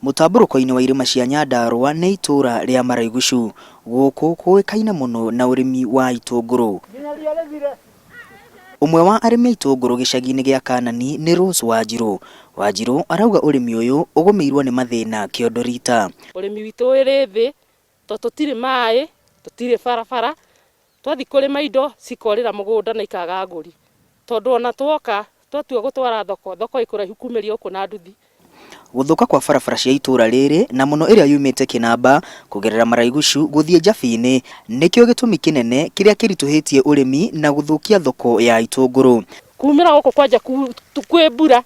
Mũtambũrũko-inĩ wa irĩma cia Nyandarũa nĩ itũũra rĩa Maraigucu. Gũkũ kũĩkaine mũno na ũrĩmi wa itũngũrũ. Ũmwe wa arĩmi a itũngũrũ gĩcagi-inĩ gĩa Kanani nĩ Rose Wanjirũ. Wanjirũ arauga ũrĩmi ũyũ ũgũmĩirwo nĩ mathĩna kĩondo rita. Ũrĩmi witũ wĩrĩ thĩ tondũ tũtirĩ maĩ, tũtirĩ barabara, Twathiĩ kũrĩma indo cikorĩra mũgũnda na ikaga agũri tondũ ona twoka twatua gũtwara thoko, thoko ĩ kũraihu kumĩria gũkũ na nduthi. Gũthũka kwa barabara cia itũũra rĩrĩ na mũno ĩrĩa yumĩte Kĩnamba kũgerera Maraigucu gũthiĩ Njabĩ-inĩ nĩkĩo gĩtũmi kĩnene kĩrĩa kĩritũhĩtie ũrĩmi na gũthũkia thoko ya itũngũrũ. Kumĩra gũkũ kwanja kwĩ mbura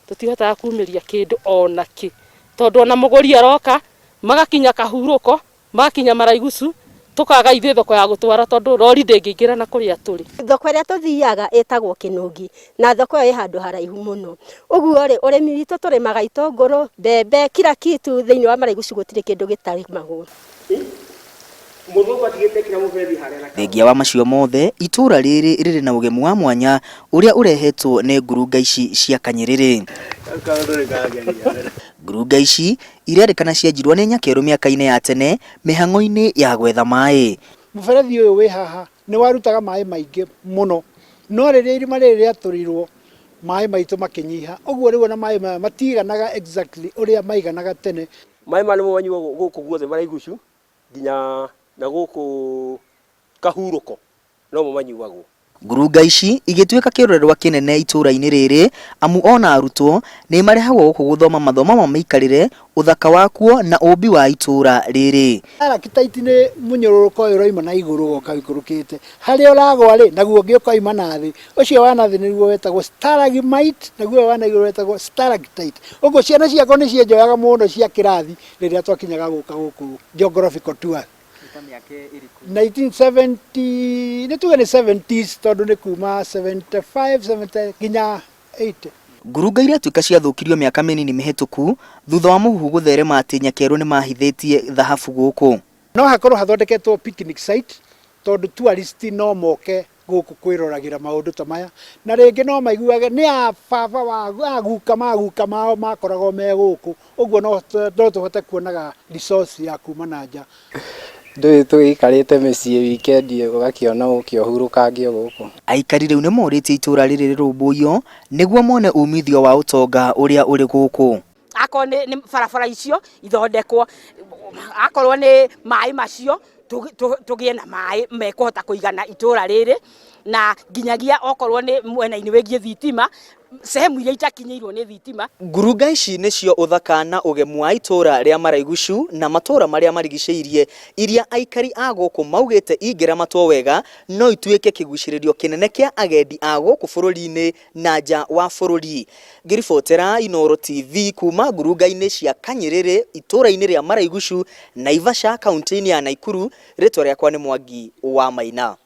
tũtihotaga kumĩria kĩndũ ona kĩ tondũ ona mũgũri aroka magakinya kahurũko Makinya Maraigucu, tũkaga ithuĩ thoko ya gũtwara tondũ rori ndĩngĩingĩra na kũrĩa tũrĩ. Thoko ĩrĩa tũthiaga ĩtagwo Kĩnũngi, na thoko ĩyo ĩ handũ haraihu mũno. Ũguo rĩ, ũrĩmi witũ tũrĩmaga itũngũrũ, mbembe, kila kitu thĩinĩ wa Maraigucu gũtirĩ kĩndũ gĩtarĩmagwo. Thengia wa macio mothe, itũũra rĩrĩ rĩrĩ na ũgemu wa mwanya ũrĩa ũrehetwo nĩ ngurunga ici cia Kanyĩrĩrĩ. Ngurunga ici Irerĩkana cienjirwo nĩ Nyakerũ mĩaka-inĩ ya tene mĩhang'o-inĩ ya gwetha maĩ. Mũberethi ũyũ wĩ haha nĩ warutaga maĩ maingĩ mũno, no rĩrĩa irima rĩrĩ rĩatũrirwo, maĩ maitũ makĩnyiha, ũguo rĩu ona maĩ maya matiiganaga exactly ũrĩa maiganaga tene. Maĩ maya nĩmo manyuagwo gũkũ guothe Maraigucu nginya na gũkũ Kahurũko. nomo manyuagwo. Ngurunga ici igĩtuĩka kĩrorerwa kĩnene itũũra-inĩ rĩrĩ amu ona arutwo nĩ marehagwo gũkũ gũthoma mathomo ma mĩikarĩre, ũthaka wakuo na ũmbi wa itũũra rĩrĩ. Stalactite nĩ mũnyũrũrũko ũyũ ũroima na igũrũ ũgoka ũikũrũkĩte. Harĩa ũragwa rĩ, naguo ũngĩ ũkoima na thĩ. Ũcio wa na thĩ nĩguo wĩtagwo stalagmite, naguo ũyũ wa na igũrũ wĩtagwo stalactite. Ũguo ciana ciakwa nĩ cienjoyaga mũno cia kĩrathi rĩrĩa twakinyaga gũka gũkũ geographical tour. 1970 nĩ tuge nĩ 70s tondũ nĩ kuma 75 70 nginya 80. Ngurunga iratuĩka ciathũkirio mĩaka mĩnini mĩhĩtũku thutha wa mũhuhu gũtherema atĩ Nyakerũ nĩmahithĩtie thahabu gũkũ. No hakorwo hathondeketwo picnic site tondũ tourist no moke gũkũ kwĩroragĩra maũndũ ta maya, na rĩngĩ no maiguage nĩ a baba wa a guka ma guka mao makoragwo me gũkũ, ũguo no no tũhote kuonaga resource ya kuma na nja. Ndũĩ tũgĩikarĩte mĩciĩ wikendi ũgakĩona ũke ũhurũkange o gũkũ. Aikari rĩu nĩmorĩtie itũra rĩrĩ rĩrũmbũiyo nĩguo mone umithio wa ũtonga ũrĩa ũrĩ gũkũ. Akorwo nĩ barabara icio ithondekwo, akorwo nĩ maĩ macio tũgĩe na maĩ mekũhota kũigana itũra rĩrĩ, na nginyagia okorwo nĩ mwena-inĩ wĩgiĩ thitima, sehemu iria itakinyĩirwo nĩ thitima. Ngurunga ici nĩcio ũthaka na ũgemu wa itũra rĩa Maraigucu na matũra marĩa marigicĩirie iria aikari a gũkũ maugĩte ingĩramatwo wega no ituĩke kĩgucĩrĩrio kĩnene kĩa agendi a gũkũ bũrũri-inĩ na nja wa bũrũri. Ngĩribotera Inooro TV kuma ngurunga-inĩ cia Kanyĩrĩrĩ itũra-inĩ rĩa Maraigucu, Naivasha, kauntĩ-inĩ ya Naikuru, rĩtwa rĩakwa nĩ Mwangi wa Maina.